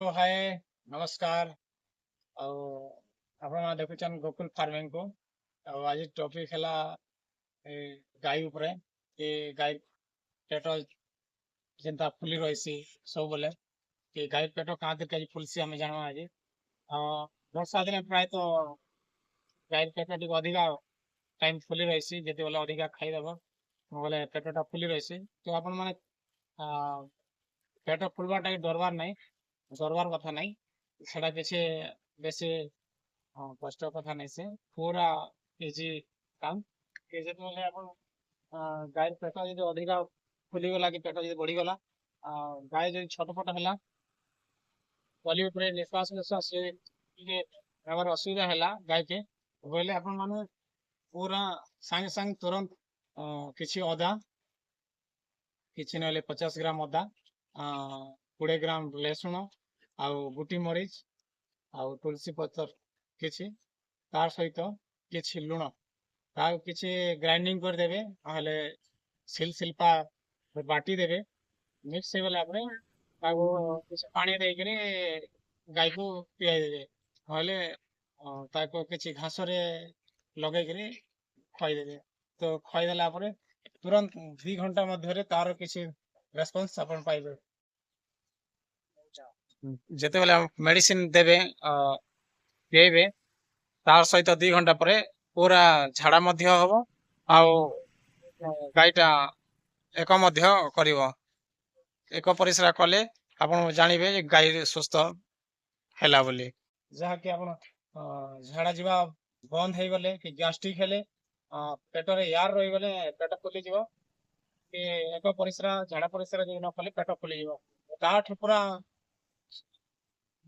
ହାଏ, ନମସ୍କାର। ଆଉ ଆପଣମାନେ ଦେଖୁଛନ୍ ଗୋକୁଲ ଫାର୍ମିଂକୁ। ଆଉ ଆଜି ଟପିକ୍ ହେଲା ଏ ଗାଈ ଉପରେ କି ଗାଈ ପେଟ ଯେନ୍ତା ଫୁଲି ରହିସି ସବୁବେଲେ, କି ଗାଈ ପେଟ କାଁ କାଜି ଫୁଲସି, ଆମେ ଜାଣମା ଆଜି। ବର୍ଷା ଦିନେ ପ୍ରାୟତଃ ଗାଈ ପେଟ ଟିକେ ଅଧିକା ଟାଇମ୍ ଫୁଲି ରହିସି। ଯେତେବେଲେ ଅଧିକା ଖାଇଦେବ ବୋଲେ ପେଟଟା ଫୁଲି ରହିସି। ତ ଆପଣମାନେ ପେଟ ଫୁଲବାଟା ଡରବାର ନାହିଁ, ଡରବାର କଥା ନାହିଁ। ସେଟା କିଛି ବେଶୀ କଷ୍ଟ କଥା ନାଇଁ, ସେ ପୁରା ଇଜି କାମ କି ଯେତେବେଲେ ଆପଣ ଗାଈର ପେଟ ଯଦି ଅଧିକା ଫୁଲିଗଲା କି ପେଟ ଯଦି ବଢିଗଲା, ଗାଈ ଯଦି ଛଟପଟ ହେଲା, ପଲି ଉପରେ ନିଶ୍ୱାସ ନିଶ୍ୱାସ ଯଦି ଟିକେ ନେବାର ଅସୁବିଧା ହେଲା ଗାଈକେ ବୋଇଲେ, ଆପଣ ମାନେ ପୁରା ସାଙ୍ଗେ ସାଙ୍ଗେ ତୁରନ୍ତ କିଛି ଅଦା, କିଛି ନହେଲେ 50 ଗ୍ରାମ ଅଦା, 20 ଗ୍ରାମ ରସୁଣ ଆଉ ଗୁଟି ମରିଚ ଆଉ ତୁଳସୀ ପତ୍ର କିଛି, ତାର ସହିତ କିଛି ଲୁଣ, ତାକୁ କିଛି ଗ୍ରାଇଣ୍ଡିଙ୍ଗ କରିଦେବେ, ନହେଲେ ଶିଲ ଶିଳ୍ପା ବାଟି ଦେବେ। ମିକ୍ସ ହେଇଗଲା ପରେ ତାକୁ କିଛି ପାଣି ଦେଇକିରି ଗାଈକୁ ପିଆଇ ଦେବେ, ନହେଲେ ତାକୁ କିଛି ଘାସରେ ଲଗେଇକିରି ଖୁଆଇଦେବେ। ତ ଖୁଆଇଦେଲା ପରେ ତୁରନ୍ତ 2 ଘଣ୍ଟା ମଧ୍ୟରେ ତାର କିଛି ରେସ୍ପନ୍ସ ଆପଣ ପାଇବେ। ଯେତେବେଳେ ମେଡିସିନ ଦେବେ, ପିଆଇବେ, ତା ସହିତ 2 ଘଣ୍ଟା ପରେ ପୁରା ଝାଡା ମଧ୍ୟ ହବ ଆଉ ଗାଈଟା ଏକ ମଧ୍ୟ କରିବ। ଏକ ପରିସ୍ରା କଲେ ଆପଣ ଜାଣିବେ ଯେ ଗାଈ ସୁସ୍ଥ ହେଲା ବୋଲି। ଯାହାକି ଆପଣ ଝାଡା ଯିବା ବନ୍ଦ ହେଇଗଲେ କି ଗ୍ୟାଷ୍ଟ୍ରିକ୍ ହେଲେ, ପେଟରେ ଏୟାର ରହିଗଲେ ପେଟ ଫୁଲିଯିବ କି ଏକ ପରିସ୍ରା, ଝାଡା ପରିସ୍ରା ଯଦି ନ କଲେ ପେଟ ଫୁଲିଯିବ। ତାଠୁ ପୁରା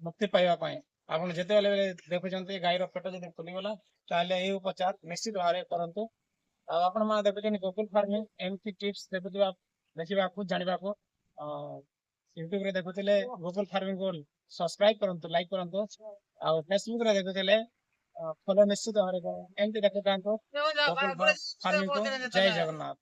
ମୁକ୍ତି ପାଇବା ପାଇଁ ଆପଣ ଯେତେବେଳେ ଦେଖୁଛନ୍ତି ଗାଈର ପେଟ ଯଦି ଫୁଲିଗଲା, ତାହେଲେ ଏଇ ଉପଚାର ନିଶ୍ଚିତ ଭାବରେ କରନ୍ତୁ। ଆଉ ଆପଣ ମାନେ ଦେଖୁଛନ୍ତି ଗୋକୁଲ ଫାର୍ମିଂ। ଏମିତି ଟିପ୍ସ ଦେଖୁଥିବା, ଦେଖିବାକୁ, ଜାଣିବାକୁ ୟୁଟ୍ୟୁବରେ ଦେଖୁଥିଲେ ଗୋକୁଲ ଫାର୍ମିଂ କୁ ସବସ୍କ୍ରାଇବ କରନ୍ତୁ, ଲାଇକ୍ କରନ୍ତୁ ଆଉ ଫେସବୁକ ରେ ଦେଖୁଥିଲେ ଫଲୋ ନିଶ୍ଚିତ ଭାବରେ କରନ୍ତୁ। ଏମିତି ଦେଖୁଥାନ୍ତୁ ଗୋକୁଲ ଫାର୍ମିଂ କୁ। ଜୟ ଜଗନ୍ନାଥ।